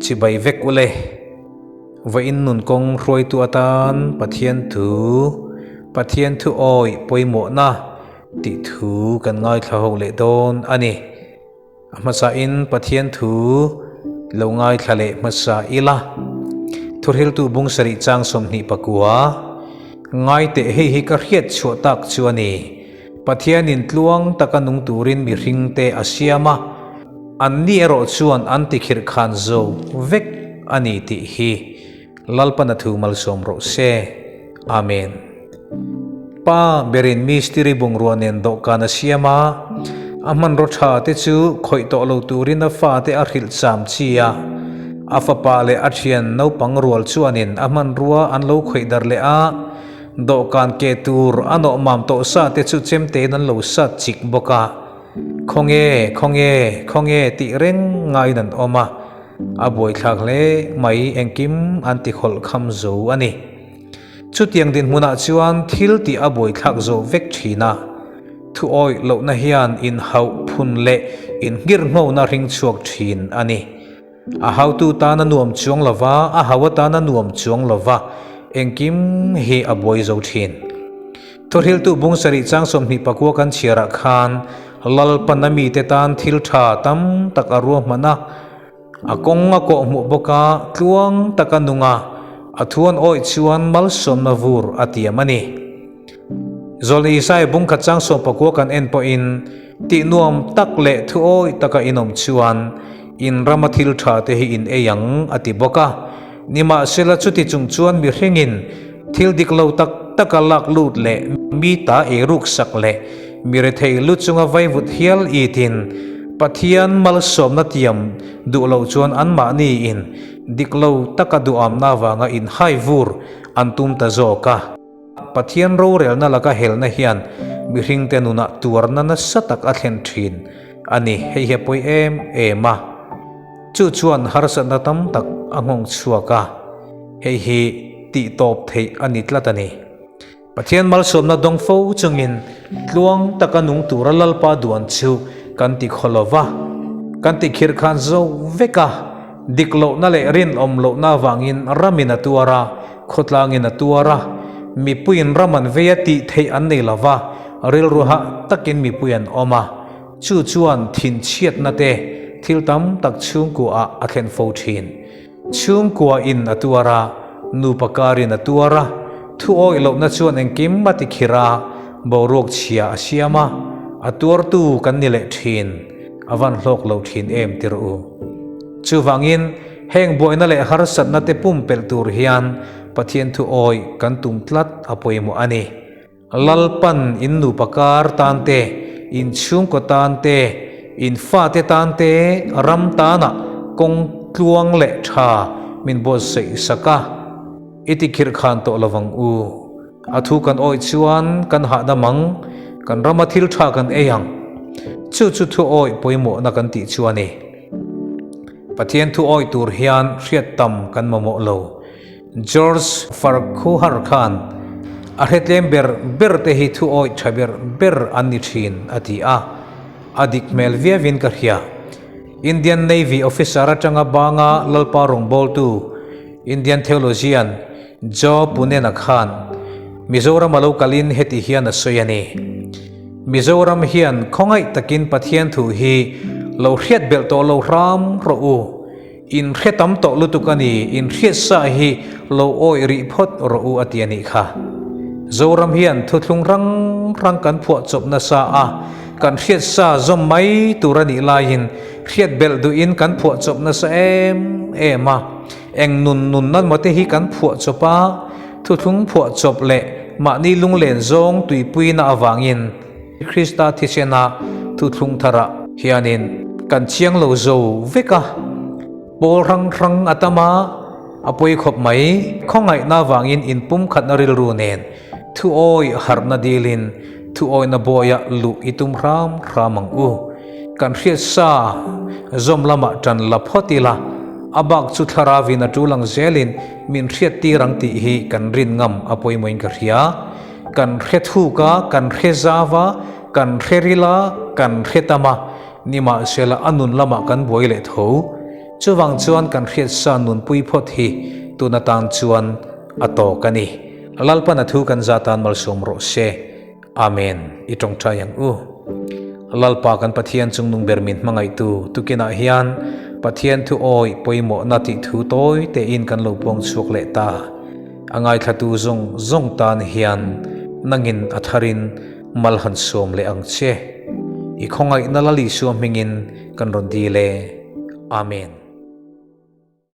Chibai vek ule. Vawiin nun kawng hruaitu atan Pathian thu, Pathian thu awih pawimawhna tih thu kan ngaithla ho leh dawn a ni. A hmasain Pathian thu lo ngaithla leh hmasa ila. Thuhriltu bung sarih chang 29 Ngaiteh hei hi ka hriat chhuah tak chu a ni. Pathianin tluang taka nung turin mihringte a siam a, anni erawh chuan an tikhirh khan zo vek a ni tih hi Lalpan a thu malsawm rawh se. Amen. Pa berin mistiri bungrua nen dawhkan a siam a, a hmanraw tha te chu khawih tawh lo turin a fate a hrilh cham chi a. A fapa leh a thian naupang rual chuanin a hmanrua an lo khawih dar leh a, Dawhkan ke tur a nawh mam tawh sa te chu chemtein an lo sat chik bawk a, Khawnge, khawnge, khawnge tih reng ngaiin an awm a, a buaithlak hle mai engkim an ti khawlh kham zo a ni. Chutiang dinhmunah chuan thil tih a buaithlak zo vek thin a, thu awih lohna hian inhauh phun leh inngirhnghona hring chhuak thin a ni. A hautu tan a nuam chuang lo va, a hau atan a nuam chuang lo va, engkim hi a buai zo thin. Thuhriltu bung sarih chang 29 kan chhiarah khan Lalpan a mite tan thil tha tam tak a ruahman a, a kawng a kawhhmuh bawk a, tluang taka nung a, a thu an awih chuan malsawmna vur a tiam a ni. Zawlni Isaiah bung khat chang 19 kan en pawhin tih nuam tak leh thu awih taka inawm chuan In rama thil tha te hi in ei ang, a ti bawk a. Nimahsela chuti chung chuan mihringin thil dik lo tak taka lak lut leh mi ta ei ruk sak leh mi rethei lu chunga vaivut hial itin Pathian malsawmna tiam duh lo chuan anmahni in dik lo taka duhamna avanga in hai vur an tum ta zawk a. Pathian rorelna laka helna hian mihringte nunah tuarna nasa tak a thlen thin a ni. Hei hi a pawi em em a, chu chuan harsatna tam tak a nghawng chhuak a, hei hi tihtawp theih a ni tlat a ni. Pathian malsawmna dawng fo chungin tluang taka nung tura Lalpa duan chu kan ti khaw lo va, kan ti khirh khan zo vek a, dik lohna leh rinawm lohna avangin ramin a tuar a, Khawtlangin a tuar a, mipuiin ram an vei a tih theih an nei lo va, rilru hah takin mipui an awm a, chu chuan thinchhiatna te thil tam tak chhungkuaah a thlen fo thin. Chhungkua in a tuar a, nupa karin a tuar a, thu awih lohna chuan engkim a ti khirh a, boruak chhia a siam a, a tuartu kan ni leh thin, a van hlawk lo thin em ti rawh u. Chuvangin, Heng buaina leh harsatna te pumpelh tur hian Pathian thu awih kan tum tlat a pawimawh a ni. Lalpan in nupa kar tan te, in chhungkaw tan te, in fate tan te ram tanah kawng tluang leh tha min buatsaih sak a, i ti khirh khan tawh lovang u. A thu kan awih chuan kan hahdam ang, kan rama thil tha kan ei ang. Chu chu thu awih pawimawhna kan tih chu a ni. Pathian thu awih tur hian hriat tam kan mamawh lo. George Farquhar khan a hretlem ber ber te hi thu awih tha ber ber an ni thin a ti a, a dik hmel viauin ka hria. Indian Navy officer atanga banga Lalpa rawngbawltu Indian theologian Joe Punena khan Mizoram a lo kalin heti hian a sawi a ni. Mizoram hian khawngaih takin Pathian thu hi lo hriat belh tawh lo hram rawh u. In hre tam tawh lutuk a ni, in hriat sa hi lo awih rih phawt rawh u a ti a nih kha. Zoram hian thuthlung rang rang kan phuah chawp nasa a, kan hriat sa zawm mai tur a nih laiin hriat belh duhin kan phuah chawp nasa em em a. Eng nun nun nan maw te hi kan phuah chawp a, thuthlung phuah chawp leh mahni lunglen zawng tuipuina avangin Krista thisena thuthlung tharah hianin kan chiang lo zo vek a, pawl hrang hrang a tam a, a pawi khawp mai. Khawngaihna avangin inpumkhatna rilru nen thu awih harhna dilin thu awihna bawiah luh i tum hram hram ang u. Kan hriat sa zawm lamah tan la phawt ila, a bak chu thlarauin a tul ang zelin min hriat tir ang tih hi kan rin ngam a pawimawhin ka hria. Kan hre thuk a, kan hre zau a, kan hre ril a, kan hre tam a, nimahsela a nun lamah kan buai leh tho. Chuvang chuan kan hriatsa nunpui phawt hi tun atan chuan a tawk a ni. Lalpan a thu kan zatan malsawm rawh se. Amen. I tawngtai ang u. Lalpa kan Pathian chungnung ber min hmangaihtu tukinah hian Pathian thu awi pawimawhna tih thu tawi tein kan lo puang chhuak leh ta. A ngaithlatu zawng zawng tan hian nangin a tharin mal han sawm leh ang che. I khawngaihna Lal Isua hmingin kan rawn dil e. Amen.